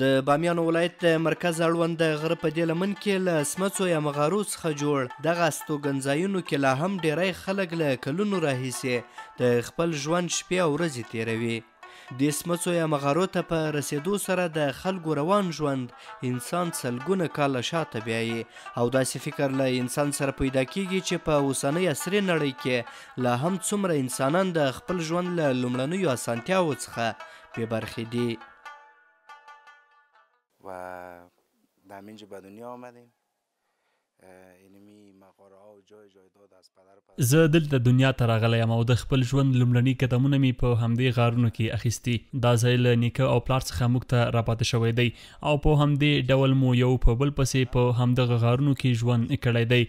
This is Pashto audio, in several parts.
د بامیانو ولایت د مرکز اړوند د غره په دې لمن کې له سمڅو یا مغارو څخه جوړ دغه استوګنځایونو کې لا هم ډیری خلک له کلونو راهیسې د خپل ژوند شپې او ورځې تیروي. دې سمڅو یا مغارو ته په رسېدو سره د خلکو روان ژوند انسان سلګونه کاله شاته بیایي او داسې فکر له انسان سره پیدا کیږي چې په اوسنۍ عصري نړۍ کې لا هم څومره انسانان د خپل ژوند له لومړنیو اسانتیاوو څخه بې برخې دي. و در همینجا به دنیا آمدیم اینمی مغاره ها و جای جایداد از پدر پدر زه دلته دنیا ته راغلی یم او د خپل ژوند لومړني قدمونه مې په همدې غارونو کې اخیستي. دا ځای له نیکه او پلار څخه موږ ته راپاتې شوی دی او په همدې ډول مو یو په بل پسې په همدغه غارونو کې ژوند کړی دی.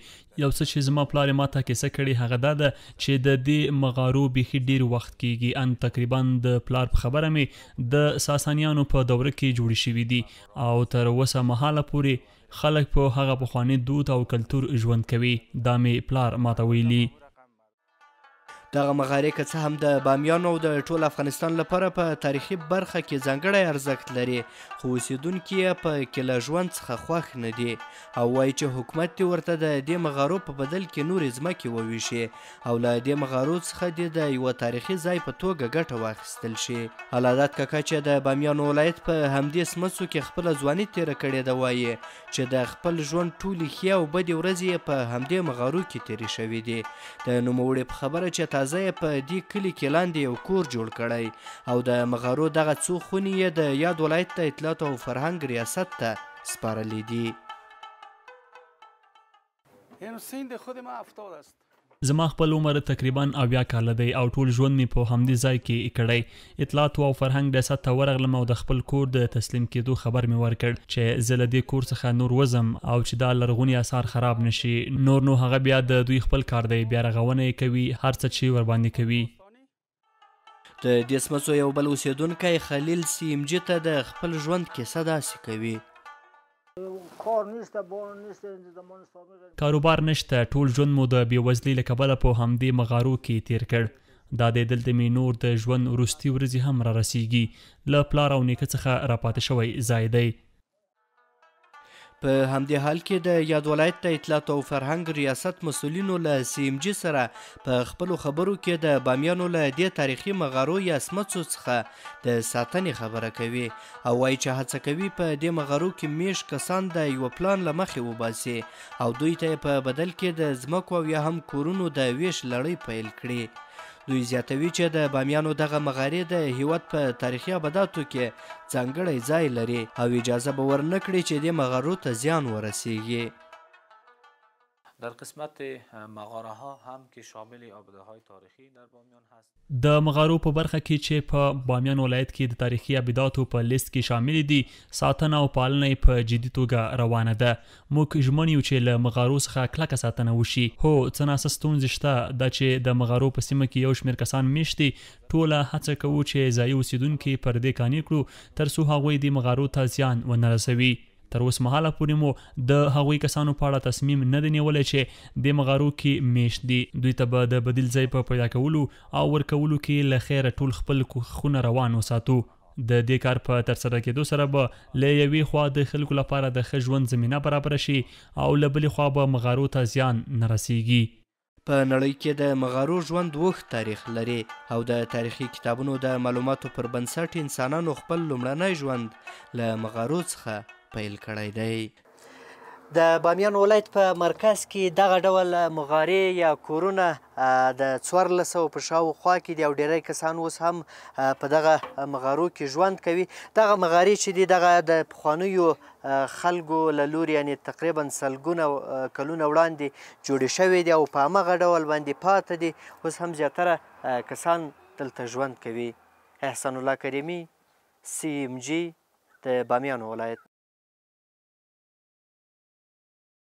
یو څه چې زما پلار یې ماته کیسه کړې هغه دا ده چې د دې مغارو بیخي ډیر وخت کیږي، ان تقریبا د پلار په خبره مې د ساسانیانو په دوره کې جوړې شوې دي او تر اوسه مهاله پورې خلک په هغه پخواني دود او کلتور ژوند کوي. دا مې پلار ماته ویلي. دغه مغارې که څه هم د بامیانو او د ټول افغانستان لپاره په تاریخي برخه کې ځانګړی ارزښت لري، خو اوسېدونکي یې په کې له ژوند څخه خوښ نه دي او وایي چې حکومت دې ورته د دې مغارو په بدل کې نورې ځمکې وویشي او له دې مغارو څخه دې د یوه تاریخي ځای په توګه ګټه واخیستل شي. الله داد کاکا چې د بامیانو ولایت په همدې سمڅو کې خپله ځواني تېره کړې ده، وایي چې د خپل ژوند ټولې ښې او بدې ورځې یې په همدې مغارو کې تېرې شوې دي. د نوموړي په خبره چې تازه یې په دې کلي کې لاندې یو کور جوړ کړی او د مغارو دغه څو خونې یې د یاد ولایت د اطلاعاتو او فرهنګ ریاست ته سپارلې دي. این سند خود ما 70 است. زما خپل عمر تقریبا 70 کاله دی او ټول ژوند مې په همدې ځای کې کړی. اطلاعاتو او فرهنګ ریاست ته ورغلم او د خپل کور د تسلیم کېدو خبر مې ورکړ چې زه له دې کور څخه نور وځم او چې دا لرغوني اثار خراب نه شي. نور نو هغه بیا د دوی خپل کار دی، بیا رغونه یې کوي، هر څه چې ورباندې کوي. د دې سمڅو یو بل اوسېدونکی خلیل سي ام جي ته د خپل ژوند کیسه داسې کوي. کاروبار نشته، ټول ژوند مو د بېوزلۍ له کبله په همدې مغارو کې تېر کړ. دا دی دلته مې نور د ژوند وروستي ورځې هم رارسیږي. له پلار او نیکه څخه راپاتې شوی ځای دی. په همدې حال کې د یاد ولایت د اطلاعاتو او فرهنګ ریاست مسؤلینو له سي ام جي سره په خپلو خبرو کې د بامیانو له دې تاریخي مغارو یا سمڅو څخه د ساتنې خبره کوي او وایي چې هڅه کوي په دې مغارو کې میشت کسان د یوه پلان له مخې وباسي او دوی ته یې په بدل کې د ځمکو او یا هم کورونو د ویش لړۍ پیل کړي. دوی زیاتوي چې د بامیانو دغه مغارې د هیواد په تاریخي ابداتو کې ځانګړی ځای لري او اجازه به ورنه کړي چې دې مغارو ته زیان ورسیږي. در قسمت مغاره ها هم که شامل آباده های تاریخی در بامیان هست. د مغارو په برخه کې چې په بامیان ولایت کې د تاریخي ابداتو په لیست کې شاملې دي، ساتنه او پالنه یې په جدي توګه روانه ده. موږ ژمن یو چې له مغارو څخه کلکه ساتنه وشي. هو، څه ناڅه ستونزې شته، دا چې د مغارو په سیمه کې یو شمېر کسان میشت دي، ټوله هڅه کوو چې ځایي اوسېدونکي پر دې قانع کړو تر څو هغوی دې مغارو ته زیان ونه رسوي. تر اوس مهاله پورې مو د هغوی کسانو په اړه تصمیم نه دی نیولی چې دې مغارو کې میشت دي. دوی ته به د بدیل ځای په پیدا کولو او ورکولو کې له خیره ټول خپل کوښښونه روان وساتو. د دې کار په ترسره کېدو سره به له یوې خوا د خلکو لپاره د ښه ژوند زمینه برابره شي او له بلې خوا به مغارو ته زیان نه رسیږي. په نړۍ کې د مغارو ژوند اوږد تاریخ لري او د تاریخي کتابونو د معلوماتو پر بنسټ انسانانو خپل لومړنی ژوند له مغارو څخه پیل کړی دی. د بامیان ولایت په مرکز کې دغه ډول مغارې یا کورونه د 1400 په شاوخوا کې دي او ډیری کسان اوس هم په دغه مغارو کې ژوند کوي. دغه مغارې چې دي دغه د پخوانیو خلکو له لوري یعنې تقریبا سلګونه کلونه وړاندې جوړې شوې دي او په هماغه ډول باندې پاته دي. اوس هم زیاتره کسان دلته ژوند کوي. احسان الله کریمي، سي ام جي، د بامیانو ولایت.